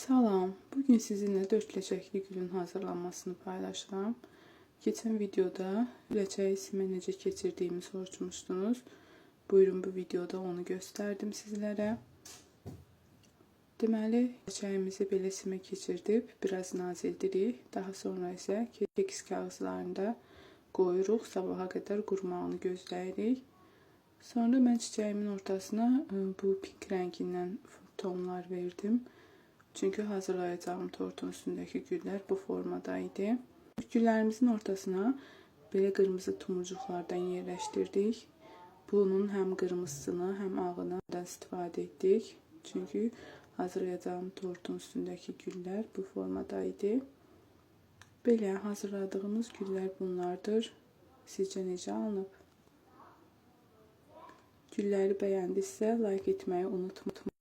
Salam, bugün sizinlə 4 ləçəkli gülün hazırlanmasını paylaşıram. Keçən videoda ləçəyi simə necə keçirdiyimi soruşmuşdunuz. Buyurun, bu videoda onu göstərdim sizlərə. Deməli, ləçəyimizi belə simə keçirdib, biraz nazildirik. Daha sonra isə keks kağızlarında qoyuruq, sabaha qədər qurumağını gözləyirik. Sonra mən çiçəyimin ortasına bu pink rəngindən tonlar verdim. Çünki hazırlayacağım tortun üstündəki güllər bu formada idi. Güllərimizin ortasına belə qırmızı tumurcuqlardan yerləşdirdik. Bunun həm qırmızısını, həm ağını da istifadə etdik. Çünki hazırlayacağım tortun üstündəki güllər bu formada idi. Belə hazırladığımız güllər bunlardır. Sizcə necə alınıb? Gülləri bəyəndinizsə like etməyi unutmayın.